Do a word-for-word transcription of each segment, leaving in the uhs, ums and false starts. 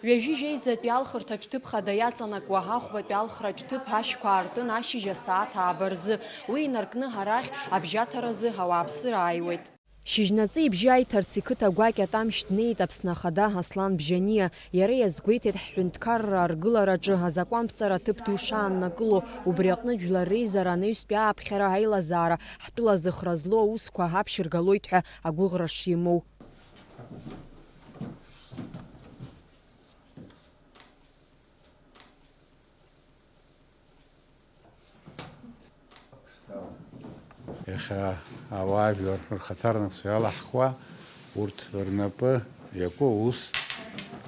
Ҩажәи жәеизатәи алхырҭатә ҭыԥ хада иаҵанакуа ахәбатәи алхратә ҭыԥ ашәқәа аартын ашьыжь асааҭ ааба рзы. Уи инаркны арахь абжьаҭаразы ауааԥсыра ааиуеит. Шьыжьнаҵы ибжьы аиҭарц иқыҭа гәакьа Тамшь днеит Аԥсны Ахада Аслан Бжьаниа. Иара иазгәеиҭеит ҳҳәынҭқарра аргылараҿы азакәанԥҵара ҭыԥ ду шааннакыло, убри аҟны Жәлар реизара анаҩстәи ааԥхьара аилазаара ҳтәыла зыхра злоу аусқәа аԥшьыргалоит ҳәа агәыӷра шимоу. Иахьа ауаажәлар рхаҭарнакцәа иалаҳхуа, урҭ рнапы иаку аус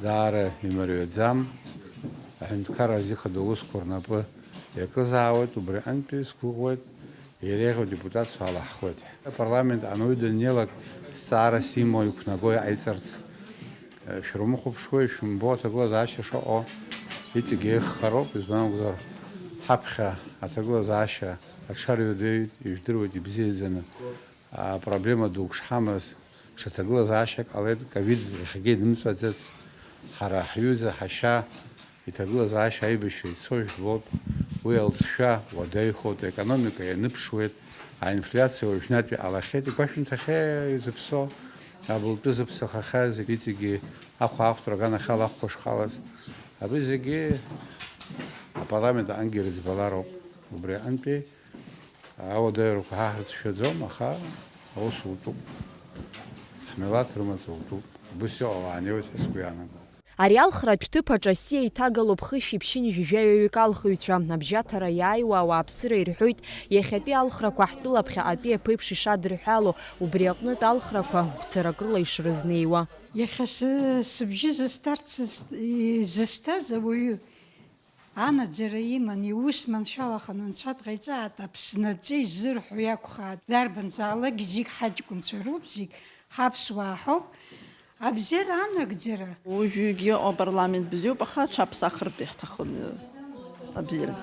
даара имариаӡам. Аҳәынҭқарра азы ихадоу аусқәа рнапы иакызаауеит, убри аҟынтәи сгәыӷуеит, иреиӷьу адепутатцәа алаҳхуеит. Апарламент ануаҩы даннеилак, зҵаара симоу иқәнагои иҟаиҵарц? Шәрымхәаԥшуеи, шәымбо аҭагылазаашьа шыҟоу? Иҵегь еиӷьхароуп, избан акәзар, ҳаԥхьа аҭагылазаашьа аҽарҩадаҩит, ижәдыруеит ибзиаӡаны. Апроблема дук шҳамаз, ҽа ҭагылазаашьак ҟалеит, ковид иахьагьы инымҵәаӡац, ҳара ҳҩыза ҳашьа иҭагылазаашьа аибашьра ицо жәбоит, уи алҵшәа уадаҩхоит, аекономика ианыԥшуеит, аинфляциа уажәнатәи ҟалахьеит, игәашәымҭахьеи зыԥсо, абылтәы зыԥсахахьаз иҵегьы ахәаахәҭра аганахьала ахәқәа шҟалаз, абри зегьы апарламент аҟынгьы ирыӡбалароуп, убри аҟынтәи ауадаҩрақәа ҳа ҳрыцәшәаӡом, аха аус утәуп. Ҳмилаҭ рымаҵ утәуп. Убыс иҟоу ааниоит ҳәа сгәы иаанагом. Ари алхратә ҭыԥ аҿы асиа иҭагалоуп хышәи ԥшьынҩажәи жәаҩаҩык алхыҩцәа. Абжьаҭара иааиуа ауааԥсыра ирҳәоит, иахьатәи алхрақәа ҳтәыла ԥхьаҟатәи аԥеиԥш ишадырҳәало, убри аҟнытә алхрақәа гәцарак рыла ишрызнеиуа. Иахьа сы-, сыбжьы зысҭарц зыс-, и-, зысҭаз ауаҩы анаӡара иман, иус маншәалаханы Анцәа дҟаиҵааит, Аԥсны аҵеи ззырҳәо иакәхааит. Дарбанзаалак зегь ҳаҷкәынцәа роуп, зегь ҳаԥсуаа ҳауп. Абзиара анагӡара. Уажәыгьы апарламент бзиоуп, аха аҽаԥсахыртә иаҳҭахын, э, абзиара.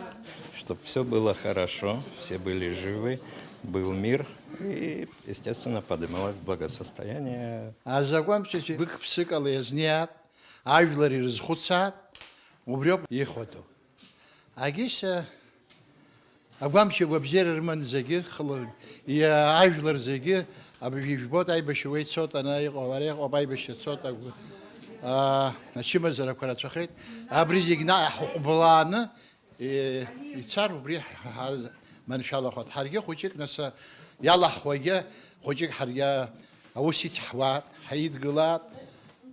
Чтоб всё было хорошо, все были живы, был мир и, естественно, поднималось благосостояние. Азакәанԥшьацәа гәык-ԥсыкала иазнеиаат, ажәлар ирызхәыцаат, убриоуп ихәаду. Агьыс, агәамчи агәабзиара рыман зегьы, хыла, иа-, ажәлар зегьы, аб-, ижәбоит, аибашьра уа ицоит, ана иҟоу, ара иҟоуп, аибашьра цоит, агә-, а, ачымазарақәа рацәахеит. Абри зегь наҟ ҳхәыблааны, е, ицар, убри ҳа-, ҳа-, маншәалахоит. Ҳаргьы хәыҷык, нас, иалаҳхуагьы хәыҷык ҳаргьы аус ицҳуаат, ҳаидгылаат,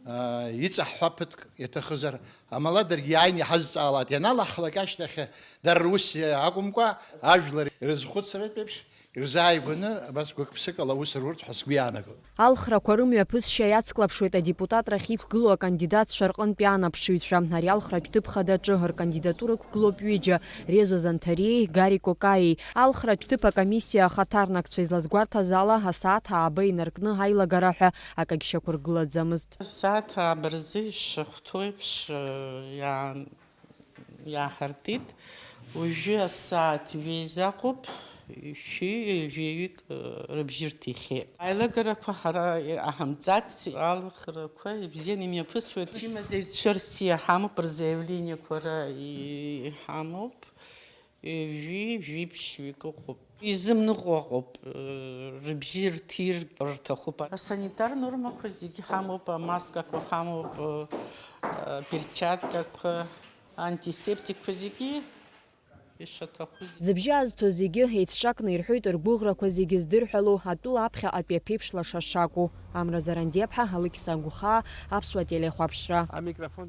а, иҵаҳҳәа ԥыҭк иаҭахызар, амала даргьы иааины иҳазҵаалаат, ианалаҳхлак ашьҭахь, дара рус акәымкәа, ажәлар ирызхәыцратә еиԥш, ирзааигәаны абас гәык-ԥсыкала аус рурҭ ҳәа сгәы иаанагоит. Алхрақәа рымҩаԥысшьа иацклаԥшуеит адепутатрахь иқәгылоу акандидатцәа рҟынтәи анаԥшыҩцәа. Ари алхратә ҭыԥ хадаҿы ркандидатура ықәгылоуп ҩыџьа, Резо Занҭариеи Гари Кокаиеи. Алхратә ҭыԥ акомиссиа ахаҭарнакцәа излазгәарҭаз ала, асааҭ ааба инаркны аилагара ҳәа акагь шьақәыргылаӡамызт. Асааҭ ааба рзы ишахәҭоу еиԥш, иаан-, иааҳартит. Уажәы асааҭ ҩеиза акәуп, шәи ҩажәаҩык рыбжьы рҭихьеит. Аилагарақәа ҳара иҟаҳамҵацт, алхрақәа ибзианы имҩаԥысуеит. Имазаҩцәа рсиа ҳамоуп, рзаявлениақәа ара иҳамоуп. Ҩажәи жәиԥшьҩык ыҟоуп. Изымныҟәо ыҟоуп, рыбжьы рҭир рҭахуп. Асанитар нормақәа зегьы ҳамоуп, амаскақәа ҳамоуп, перчаткақәа, антисептикқәа зегьы ишаҭаху зегьы. Зыбжьы азҭо зегьы еицҿакны ирҳәоит ргәыӷрақәа зегьы здырҳәало атәыла аԥхьаҟатәи аԥеиԥш лаша шакәу. Амра Зарандиаԥҳа, Алықьса Гәхаа, Аԥсуа телехәаԥшра. Амикрофон.